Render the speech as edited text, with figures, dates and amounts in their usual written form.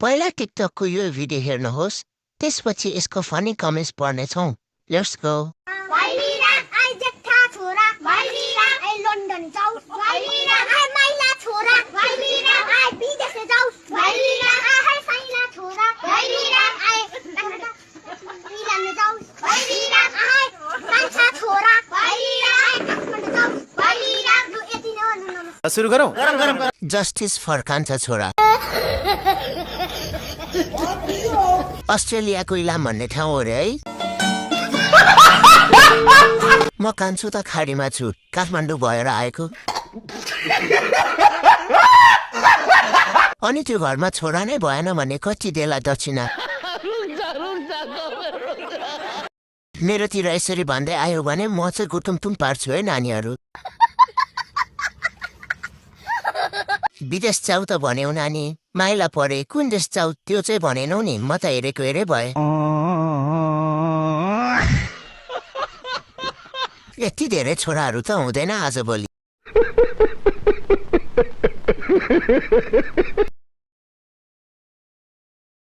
पहिला टिकटकको यो भिडियो हेर्नुहोस्, त्यसपछि यसको फनी कमेन्ट्स पढ्नेछौँ। Let's go. भैलिरा आई जेठा छोरा, भैलिरा आई लन्डन जाऊ, भैलिरा आई माइला छोरा, भैलिरा आई विदेश जाऊ, भैलिरा आई साइला छोरा, भैलिरा आई इरान जाऊ, भैलिरा आई कान्छा छोरा, भैलिरा आई काठमाडौँ जाऊ, भैलिरा यति नै भन्नु। सुरु गरौँ। जस्टिस फर कान्छा छोरा। अस्ट्रेलियाको इलाम भन्ने ठाउँ हो रे है। म कान्छु त खाडीमा छु, काठमाडौँ भएर आएको। अनि त्यो घरमा छोरा नै भएन भने कति देला दक्षिणा। मेरोतिर यसरी भन्दै आयो भने म चाहिँ गुटुमटुम पार्छु है नानीहरू। विदेश जाऊ त भन्यौ नानी, माइला परे कुन देश जाऊ त्यो चाहिँ भनेनौ नि, म त हेरेको हेरे भए। यति धेरै छोराहरू त हुँदैन आजभोलि।